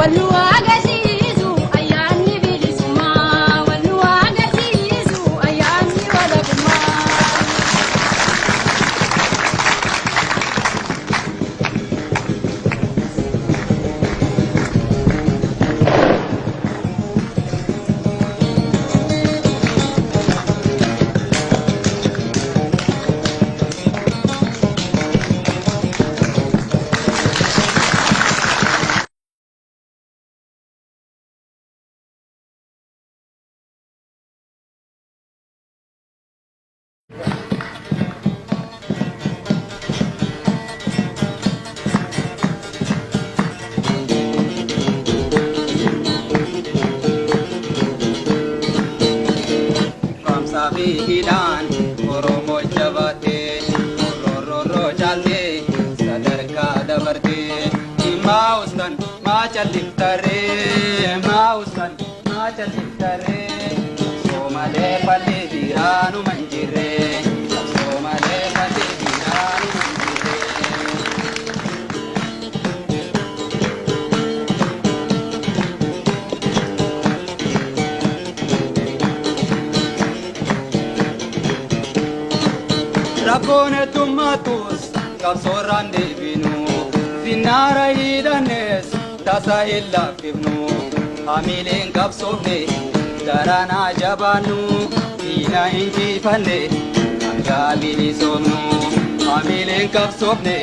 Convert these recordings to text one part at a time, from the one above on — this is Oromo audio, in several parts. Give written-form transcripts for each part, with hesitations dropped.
Wal nu agarsiisu ayyaanni bilisummaa. Wal nu agarsiisu ayyaanni walabummaa. Kamsaa fi hidhaan Oromoo jabaatee roorroorroo caaltee sadarkaa dabartee maa ustan maa calliftarree maa ustan maa calliftarree soomalee falli jiraanuma hin jirree soomalee falli jiraanuma hin jirree. Rakkoon heddummatus qabsoorraan deebinu sinnaara hidhannes tasa hin laaffifnu hamiileen qabsoofne daranaa jabaannu diina injifanne hanga bilisoomnu hamiileen qabsoofne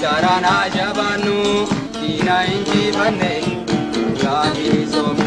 daranaa jabaannu diina injifanne hanga bilisoomnu.